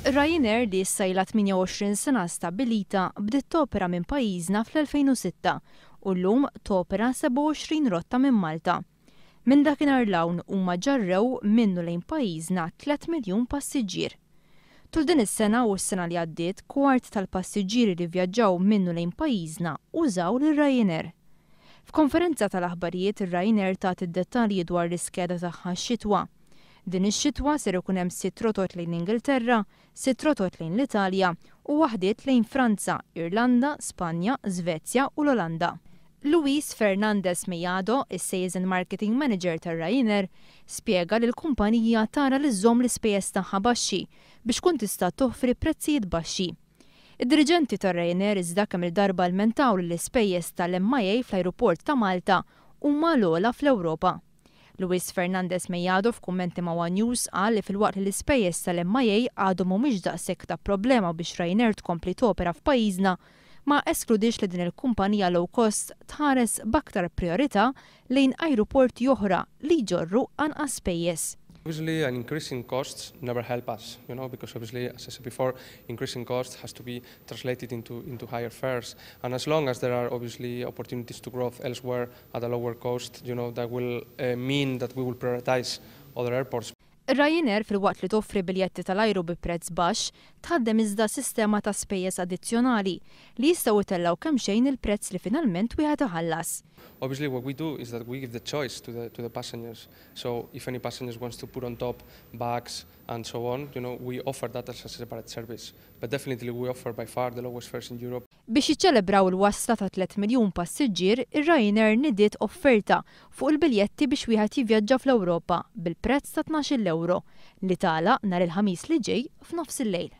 Ryanair, li issa ilha 28 sena stabbilita, bdiet topera minn pajjiżna fl-2006 u llum topera 27 rotta minn Malta. Minn dakinhar 'l hawn huma ġarrew minn u lejn pajjiżna 3 miljun passiġġier. Tul din is-sena u s-sena li għaddiet, kwart tal-passiġġieri li vvjaġġaw minn u lejn pajjiżna użaw lil Ryanair. F'konferenza tal-aħbarijiet, ir-Ryanair tat id-dettalji dwar l-iskeda tagħha x-xitwa. Din ix-xitwa ser ikun hemm sitt rotot lejn l-Ingilterra, sitt rotot lejn l-Italja u waħdiet lejn Franza, Irlanda, Spanja, Svezja u l-Olanda. Luis Fernandez Mellado, is-Sales and Marketing Manager tar-Ryanair, spjega li l-kumpanija tara li żżomm l-ispejjeż tagħha baxxi biex tkun tista' toffri prezzijiet baxxi. Id-diriġenti tar-Ryanair iżda kemm il-darba lmentaw li l-ispejjeż tal-MIA fl-ajruport ta' Malta huma l-ogħla fl-Ewropa. Luis Fernandez Mellado, f'kummenti ma' One News, qal li filwaqt li l-ispejjeż tal-MIA għadhom mhumiex daqshekk ta' problema biex Ryanair tkompli topera f'pajjiżna, ma eskludix li din il-kumpanija low cost tħares b'aktar priorità lejn ajruporti oħra li jġorru anqas spejjeż. Obviously, an increase in costs never help us, because obviously, as I said before, increasing costs has to be translated into higher fares. And as long as there are obviously opportunities to grow elsewhere at a lower cost, that will mean that we will prioritize other airports. Ryanair, filwaqt li toffri biljetti tal-ajru bi prezz baxx, tħaddem iżda sistema ta' spejjeż addizzjonali li jistgħu jtellgħu kemxejn il-prezz li finalment wieħed iħallas. Obviously, what we do is that we give the choice to the passengers. So if any passengers wants to put on top bags and so on, we offer that as a separate service. But definitely we offer by far the lowest fares in Europe. Biex jiċċelebraw il-wasla ta' 3 miljun passiġġier, ir-Ryanair nidiet offerta fuq il-biljetti biex wieħed jivvjaġġa fl-Ewropa bil-prezz ta' 12 euro li tagħlaq nhar il-Ħamis li ġej f'nofs il-lejl.